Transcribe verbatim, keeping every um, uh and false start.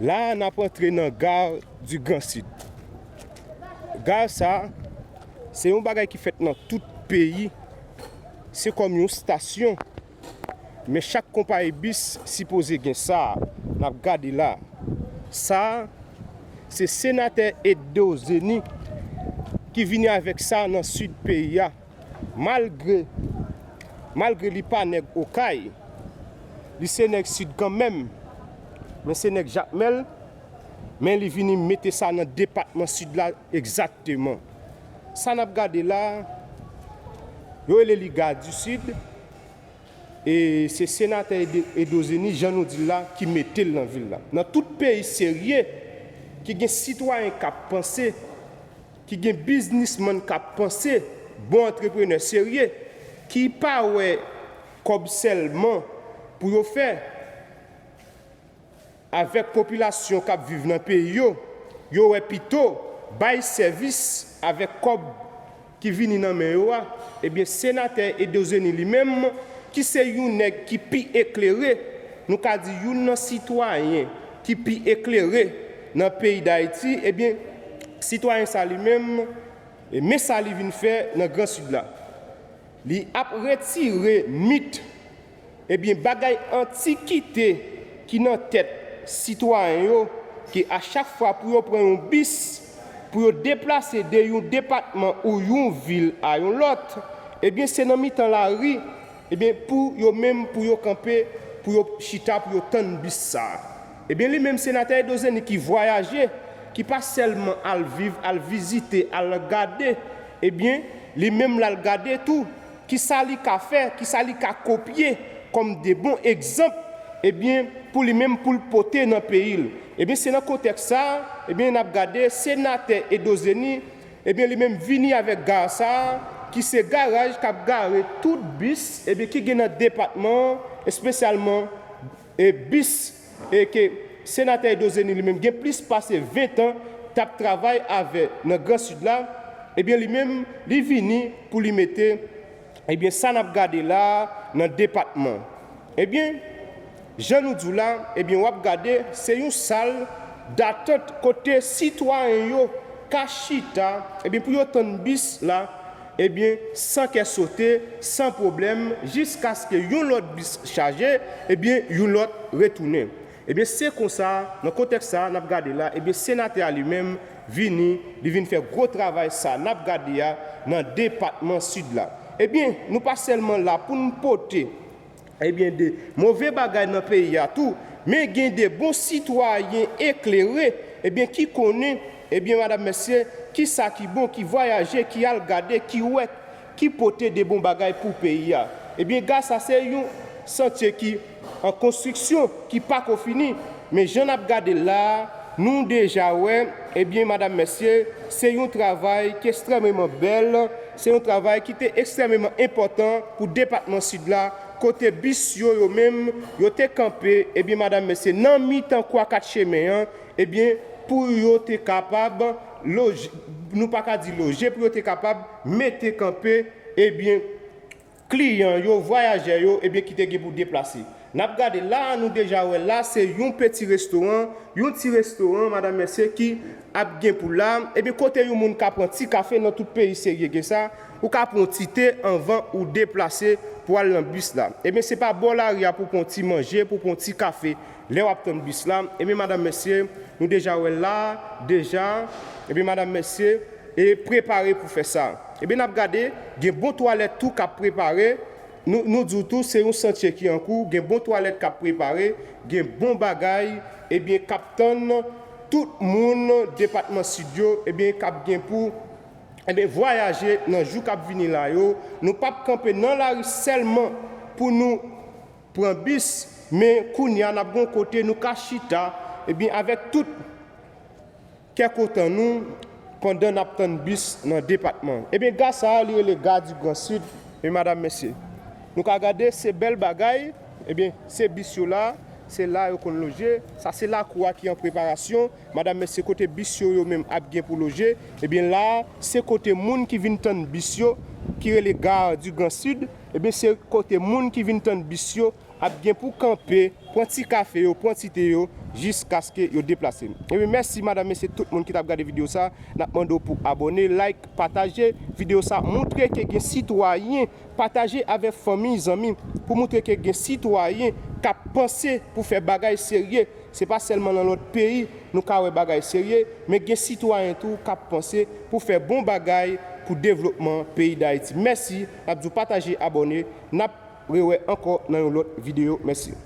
La a, n ap antre nan Gare du Grand Sud. Gare sa a, se yon bagay ki fèt nan tout peyi. Se kòm yon stasyon. Men chak konpayi bis sipoze gen sa a, n ap gade la. Sa a, se senatè Edo Zeni ki vini avèk sa nan sid peyi a. Malgre, malgre li pa nèg Okay, li se nèg sid kanmenm, men se nèg Jakmèl, men li vini mete sa nan depatman sid la egzakteman. Sa n ap gade la, yo rele li Gare du Sud, e se senatè Ede-, Edo Zeni, jan nou di l la, ki mete l nan vil la. Nan tout peyi serye, ki gen sitwayen k ap panse, ki gen biznismann k ap panse, bon antreprenè serye, ki pa wè kòb sèlman pou yo fè avèk popilasyon k ap viv nan peyi yo, yo wè pito bay sèvis avèk kòb ki vini nan men yo a, ebyen, senatè Edo Zeni li menm, ki se yon nèg ki pi eklere, nou ka di youn nan sitwayen ki pi eklere nan peyi Dayiti, ebyen, sitwayen sa li menm, e men sa li vin fè nan Gran Sid la. Li ap retire mit, ebyen, bagay antikite ki nan tèt sitwayen yo, ke a chak fwa pou yo pran yon bis, pou yo deplase de yon depatman ou yon vil a yon lòt, ebyen, se nan mitan lari, ebyen, pou yo menm, pou yo kanpe, pou yo chita, pou yo tann bis sa a. Ebyen, li menm, senatè Edo Zeni ki vwayaje, ki pa sèlman al viv, al vizite, al gade, ebyen, li menm l al gade tou, kisa li ka fè, kisa li ka kopye kòm de bon egzanp, ebyen, pou li menm, pou l pote nan peyi l. Ebyen, se nan kontèks sa a, ebyen, n ap gade senatè Edo Zeni, ebyen, li menm vini avèk Gare sa a, ki se garaj k ap gare tout bis, ebyen, ki gen nan depatman an, espesyalman, e bis, e ke senatè Edo Zeni li menm gen plis pase ven tan t ap travay avè nan Gran Sid la, ebyen, li menm, li vini pou li mete, ebyen, sa n ap gade la a nan depatman. Ebyen, jan nou di w la, ebyen, w ap gade, se yon sal datant kote sitwayen yo ka chita, ebyen, pou yo tann bis la, ebyen, san kè sote, san pwoblèm, jiskaske yon lòt bis chaje, ebyen, yon lòt retounen. Ebyen, se konsa, nan kontèks sa a, n ap gade la, ebyen, senatè a li menm vini, li vin fè gwo travay sa a, n ap gade a, nan depatman Sid la. Ebyen, nou pa sèlman la pou n pote, ebyen, de move bagay nan peyi a tou, men gen de bon sitwayen eklere, ebyen, ki konnen, ebyen, madanm, mesye, ki sa ki bon, ki vwayaje, ki al gade, ki wè, ki pote de bon bagay pou peyi a. Ebyen, Gare sa se yon santye ki an konstriksyon, ki pako fini, men jan n ap gade l la a, nou deja wè, ebyen, madanm, mesye, se yon travay ki ekstrèmeman bèl, se yon travay ki te ekstrèmeman enpòtan pou depatman Sid la, kote bis yo, yo menm, yo te kanpe, ebyen, madanm, mesye, nan mitan Kwa Kat Chemen an, ebyen, pou yo te kapab loje, nou pa ka di loje, pou yo te kapab mete kanpe, ebyen, kliyan yo, vwayajè yo, ebyen, ki te gen pou deplase. N ap gade la a, nou deja wè la, se yon peti restoran, yon ti restoran, madanm, mesye, ki ap gen pou la, ebyen, kote yon moun ka pran ti kafe nan tout peyi serye gen sa, ou ka pran yon ti te anvan ou deplase pou al nan bis la. Ebyen, se pa bò lari a pou pran yon ti manje, pou pran yon ti kafe lè w ap tann bis la. Ebyen, madanm, mesye, nou deja wè la, deja, ebyen, madanm, mesye, e prepare pou fè sa. Ebyen, n ap gade, gen bon twalèt tou k ap prepare. Nou, nou di w tou, se yon santye ki an kou, gen bon twalèt k ap prepare, gen bon bagay, ebyen, k ap tann tout moun depatman Sid yo, ebyen, k ap gen pou, ebyen, vwayaje nan jou k ap vini la yo. Nou p ap kanpe nan lari sèlman pou nou pran bis, men kounye a n ap gen yon kote nou ka chita, ebyen, avèk tout kè kontan nou pandan n ap tann bis nan depatman. Ebyen, Gare sa a, li rele Gare du Grand Sud, men madanm, mesye. Nou ka gade, se bèl bagay, ebyen, se bis yo la, se la yo konn loje, sa se lakou a ki an preparasyon, madanm, mesye, kote bis yo, yo menm ap gen pou loje, ebyen, la a, se kote moun ki vin tann bis yo, ki rele Gare du Grand Sud, ebyen, se kote moun ki vin tann bis yo, ap gen pou kanpe, pran ti kafe yo, pran ti te yo, jiskaske yo deplase. Ebyen, mèsi, madanm, mesye, tout moun ki t ap gade videyo sa. N ap mande w pou abòne, like, pataje videyo sa, montre ke gen sitwayen, pataje avèk fanmi, zanmi, pou montre ke gen sitwayen k ap panse pou fè bagay serye. Se pa sèlman nan lòt peyi nou ka wè bagay serye, men gen sitwayen tou k ap panse pou fè bon bagay pou devlopman peyi Dayiti. Mèsi, n ap di w pataje, abòne, n ap rewè ankò nan yon lòt videyo. Mèsi.